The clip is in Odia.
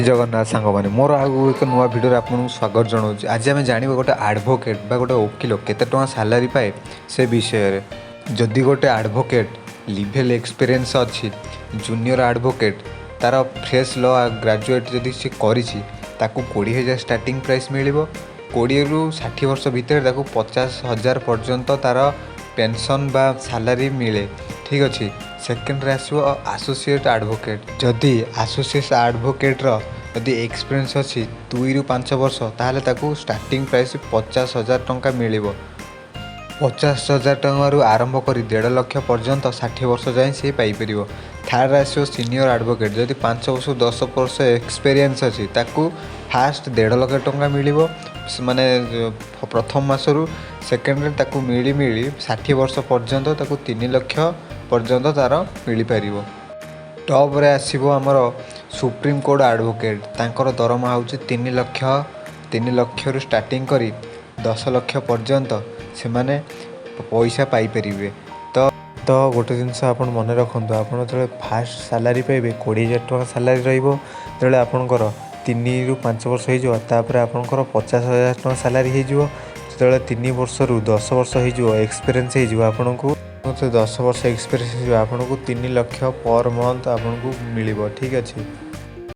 ଜଗନ୍ନାଥ ସାଙ୍ଗମାନେ, ମୋର ଆଉ ଏକ ନୂଆ ଭିଡ଼ିଓରେ ଆପଣଙ୍କୁ ସ୍ୱାଗତ ଜଣାଉଛି। ଆଜି ଆମେ ଜାଣିବା ଗୋଟେ ଆଡ଼ଭୋକେଟ୍ ବା ଗୋଟେ ଓକିଲ କେତେ ଟଙ୍କା ସାଲାରୀ ପାଏ ସେ ବିଷୟରେ। ଯଦି ଗୋଟେ ଆଡ଼ଭୋକେଟ୍ ଲିଭେଲ୍ ଏକ୍ସପିରିଏନ୍ସ ଅଛି, ଜୁନିୟର ଆଡ଼ଭୋକେଟ୍, ତା'ର ଫ୍ରେଶ୍ ଲ ଗ୍ରାଜୁଏଟ୍ ଯଦି ସେ କରିଛି, ତାକୁ 20,000 ଷ୍ଟାର୍ଟିଂ ପ୍ରାଇସ୍ ମିଳିବ। 20ରୁ 60 ବର୍ଷ ଭିତରେ ତାକୁ 50,000 ପର୍ଯ୍ୟନ୍ତ ତା'ର ପେନସନ୍ ବା ସାଲାରୀ ମିଳେ। ଠିକ୍ ଅଛି। ସେକେଣ୍ଡରେ ଆସିବ ଆସୋସିଏଟ୍ ଆଡ଼ଭୋକେଟ୍। ଯଦି ଆସୋସିଏଟ୍ ଆଡ଼ଭୋକେଟ୍ର ଯଦି ଏକ୍ସପିରିଏନ୍ସ ଅଛି 2ରୁ 5 ବର୍ଷ, ତାହେଲେ ତାକୁ ଷ୍ଟାର୍ଟିଂ ପ୍ରାଇସ୍ 50,000 ଟଙ୍କା ମିଳିବ। 50,000 ଟଙ୍କାରୁ ଆରମ୍ଭ କରି 1.5 ଲକ୍ଷ ପର୍ଯ୍ୟନ୍ତ 60 ବର୍ଷ ଯାଏଁ ସେ ପାଇପାରିବ। ଥାର୍ଡ଼ରେ ଆସିବ ସିନିୟର ଆଡ଼ଭୋକେଟ୍। ଯଦି 5 ବର୍ଷରୁ 10 ବର୍ଷ ଏକ୍ସପିରିଏନ୍ସ ଅଛି, ତାକୁ ଫାଷ୍ଟ 1.5 ଲକ୍ଷ ଟଙ୍କା ମିଳିବ, ମାନେ ପ୍ରଥମ ମାସରୁ। ସେକେଣ୍ଡରେ ତାକୁ ମିଳି ମିଳି 60 ବର୍ଷ ପର୍ଯ୍ୟନ୍ତ ତାକୁ 3 ଲକ୍ଷ ପର୍ଯ୍ୟନ୍ତ ତା'ର ମିଳିପାରିବ। ଟପ୍ରେ ଆସିବ ଆମର ସୁପ୍ରିମକୋର୍ଟ ଆଡ଼ଭୋକେଟ୍। ତାଙ୍କର ଦରମା ହେଉଛି 3 ଲକ୍ଷ। 3 ଲକ୍ଷରୁ ଷ୍ଟାର୍ଟିଂ କରି 10 ଲକ୍ଷ ପର୍ଯ୍ୟନ୍ତ ସେମାନେ ପଇସା ପାଇପାରିବେ। ତ ଗୋଟେ ଜିନିଷ ଆପଣ ମନେ ରଖନ୍ତୁ, ଆପଣ ଯେତେବେଳେ ଫାଷ୍ଟ ସାଲାରୀ ପାଇବେ, 20,000 ଟଙ୍କା ସାଲାରୀ ରହିବ। ଯେତେବେଳେ ଆପଣଙ୍କର 3ରୁ 5 ବର୍ଷ ହେଇଯିବ, ତାପରେ ଆପଣଙ୍କର 50,000 ଟଙ୍କା ସାଲାରୀ ହେଇଯିବ। ଯେତେବେଳେ 3 ବର୍ଷରୁ 10 ବର୍ଷ ହେଇଯିବ, ଏକ୍ସପିରିଏନ୍ସ ହେଇଯିବ ଆପଣଙ୍କୁ, 10 ବର୍ଷ ଏକ୍ସପିରିଏନ୍ସ ହେଇଯିବ ଆପଣଙ୍କୁ, 3 ଲକ୍ଷ ପର୍ ମନ୍ଥ ଆପଣଙ୍କୁ ମିଳିବ। ଠିକ୍ ଅଛି।